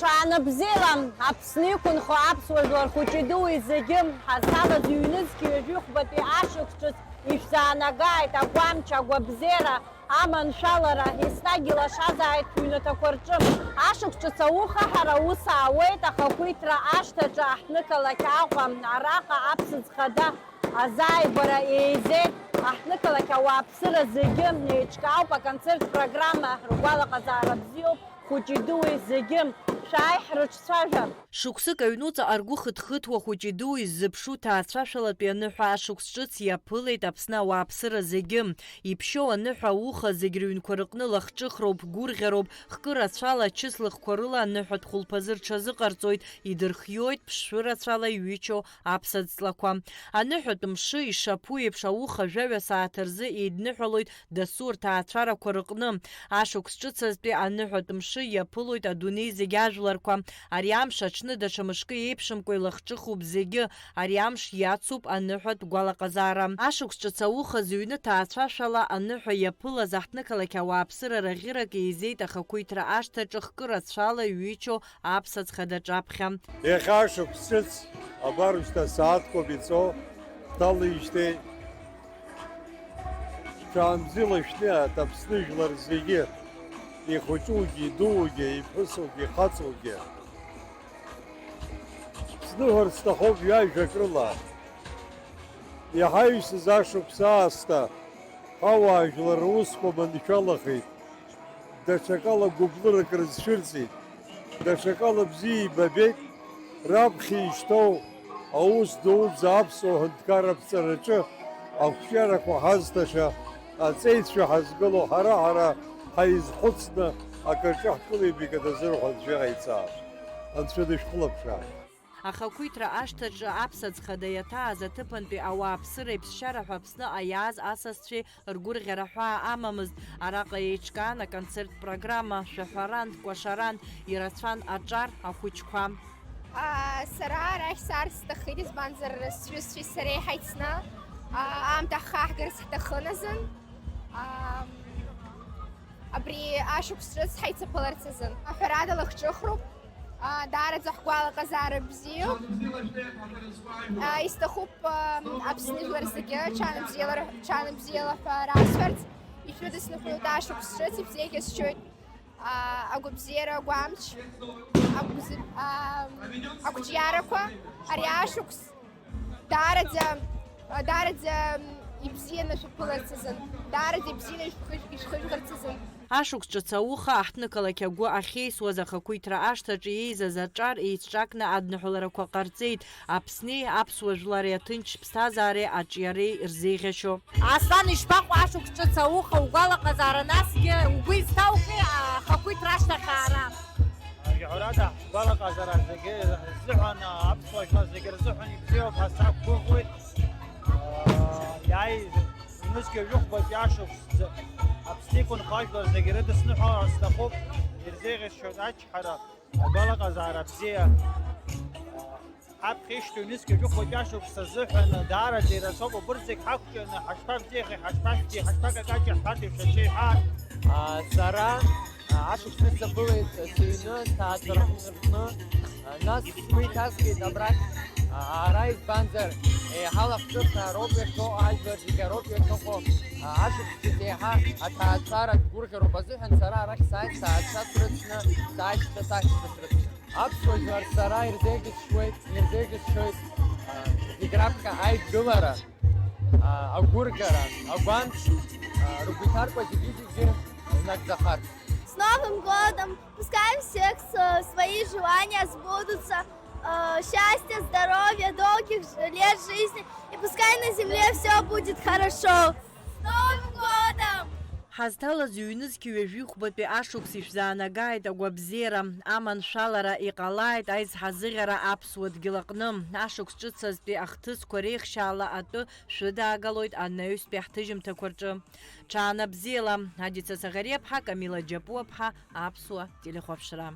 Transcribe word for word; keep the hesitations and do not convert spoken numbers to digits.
Ҽаанбзиала, Аԥсны иқәынхо аԥсуа жәлар хәыҷи-дуи зегьы, ҳазҭалаз ҩнызқь ҩажәихәбатәи ашықәс ҿыц ишәзаанагааит агәамч, агәабзиара, аманшәалара, еснагь илашазааит шәыҩнаҭақәа рҿы. Ашықәс ҿыц ауха ҳара аус аауеит ахақәиҭра ашҭаҿы, аҳҭнықалақь Аҟәа. Араҟа аԥсыӡ хада азааигәара еизеит, аҳҭнықалақь ауааԥсыра зегьы еиҿкаауп, аконцерттә программа ргәалаҟазаара бзиоуп, хәыҷи-дуи зегьы, шәааи ҳрыҿцәажәа! Шықәсык аҩнуҵаҟа ргәы хыҭхыҭуа хәыҷи-дуи ззыԥшу ҭаацәашәалатәи аныҳәа ашықәс ҿыц иаԥылеит Аԥсны ауааԥсыра зегьы. Иԥшьоу аныҳәа ауха зегь рыҩнқәа рыҟны лахҿыхроуп, гәырӷьароуп, хкы рацәала ачыслыхқәа рыла аныҳәатә хәылԥазы рҽазыҟарҵоит, идырхиоит ԥшшәы рацәала иҩычоу аԥсаӡ ҵлақәа. Аныҳәатә мшы ишаԥу еиԥш ауха жәаҩа сааҭ рзы еидныҳәалоит дасу рҭаацәарақәа рыҟны. Ашықәс ҿыц азтәи аныҳәатә мшы иаԥылоит адунеи зегь ажәларқәа. Ари амш аҽны даҽа мышкы еиԥшымкәа илахҿыхуп зегьы. Ари амш иацуп аныҳәатә гәалаҟазаара. Ашықәс ҿыц ауха зыҩны ҭаацәашәала аныҳәа иаԥылаз аҳҭнықалақь ауааԥсыра раӷьырак еизеит ахақәиҭра ашҭаҿы хкы рацәала иҩычоу аԥсаӡ хадаҿаԥхьа. Иахьа ашықәс ҿыц, абар шьҭа сааҭқәак иҵо, дҭалеижьҭеи, ҽаанбзиала шәнеи, Аԥсны жәлар зегьы, ихәыҷугьы, идуугьы, иԥҳәысугьы, ихаҵоугьы. Сныҳәарц сҭахуп ҩажәак рыла. Иҳаҩсыз ашықәс аасҭа ҳауаажәлар русқәа маншәалахеит, даҽакала гәыблырак рызцәырҵит, даҽакала бзиа ибабеит, раԥхьа ишьҭоу аус дуӡӡа аԥсуа ҳәынҭқарра аԥҵараҿы ақәҿиарақәа ҳазҭаша, аҵеицәа ҳазгыло ҳара-ҳара ҳаизхәыцны акырҿаҳкылеит, икадазырхәа аӡәы ҟаиҵааит. Анцәа дышәхылаԥшааит. Ахақәиҭра ашҭаҿы аԥсаӡ хада иаҭааз аҭыԥантәи ауааԥсыра иԥсшьара ҳәа Аԥсныҟа иааз асасцәеи ргәырӷьара ҳәаа амамызт. Араҟа еиҿкаан аконцерттә программа, шәаҳәаран, кәашаран, ирацәан аҿар, ахәыҷқәа. Аа, сара арахь саарц сҭаххеит, избанзар, сҩызцәеи сареи ҳаицны, аа, аамҭа ҳхы аҳгарц ҳҭахын азын. Аа, абри ашықәс ҿыц ҳаицаԥыларц азын. Ҳәарада, лахҿыхроуп. Аа, даараӡа ҳгәалаҟазаара бзиоуп. Аа, исҭахуп, аа, Аԥсны жәлар зегьы ҽаанбзиала, ҽаанбзиала ҳәа расҳәарц. Ишәыдысныҳәоит ашықәс ҿыц, ибзеиӷьасшьоит, аа, агәабзиара агәамч, агәзи-, аа, ақәҿиарақәа, ари ашықәс. Даараӡа, даараӡа ибзианы шәаԥыларц азын, даараӡа ибзианы ишәхыжә-, ишәхыжәларц азын. Ашықәс ҿыц ауха аҳҭнықалақь агәы ахьеисуаз ахақәиҭра ашҭаҿы еизаз аҿар еицҿакны адныҳәаларақәа ҟарҵеит, Аԥсни аԥсуа жәлари аҭынч ԥсҭазаареи аҿиареи рзеиӷьашьо. Аслан, ишԥаҟоу ашықәс ҿыц ауха, угәалаҟазаара, насгьы угәы изҭоухи ахақәиҭра ашьҭахь аара? Ҳәарада, ҳгәалаҟазаара зегьы рзыҳәан, аԥсуа жәлар зегьы рзыҳәан ибзиоуп ҳәа сақәгәыӷуеит. Иааиз ҩнызқьи жәохәбатәи ашықәс Аԥсны иқәынхо ажәлар зегьы рыдысныҳәаларц сҭахуп, ирзеиӷьасшьоит ачҳара, агәалаҟазаара бзиа. Ҳаԥхьа ишьҭоу ҩнызқьи жәохәбатәи ашықәс азыҳәан даараӡа ирацәоуп, убырҭ зегь ҳақәҿианы, ҳашԥабзиахеи, ҳашԥашәҭи, ҳашԥакакаҷи ҳҳәарҭи шәачеи ҳәа. А, сара, а, ашықәс ныҵаԥылеит сыҩны, сҭаацәа рҟны. А, нас сгәы иҭаскит абрахь, а, аара, избанзар, еиҳа лахҿыхраароуп иахьоу, ажәлар зегьы ароуп иахьыҟоу. А, ашықәс ҿыц еиҳа аҭаацәаратә гәырӷьароуп азыҳәан сара арахь сааит, сҭаацәа срыцны, сашьцәа, сашьцәа срыцны. Аԥсуа жәлар сара ирзеиӷьысшьуеит, ирзеиӷьысшьоит, а, зегь раԥхьа аидгылара, а, агәырӷьара, агәамч, а, ргәы иҭаркуа зегьы-зегьы знагӡахарц. С Новым годом! Пускай у всех с-, свои желания сбудутся, э, счастья, здоровья, долгих ж-, лет жизни, и пускай на земле всё будет хорошо. С Новым годом! Ҳазҭалаз ҩнызқьи ҩажәихәбатәи ашықәс ишәзаанагааит агәабзиара, аманшәалара, иҟалааит аизҳазыӷьара аԥсуа дгьыл аҟны. Ашықәс ҿыц азтәи ахҭысқәа реихшьаала атәы шәыдаагалоит анаҩстәи ҳҭыжьымҭақәа рҿы. Ҽаана бзиала, Адица Саӷариаԥҳа, Камила Џьапуаԥҳа, Аԥсуа телехәаԥшра.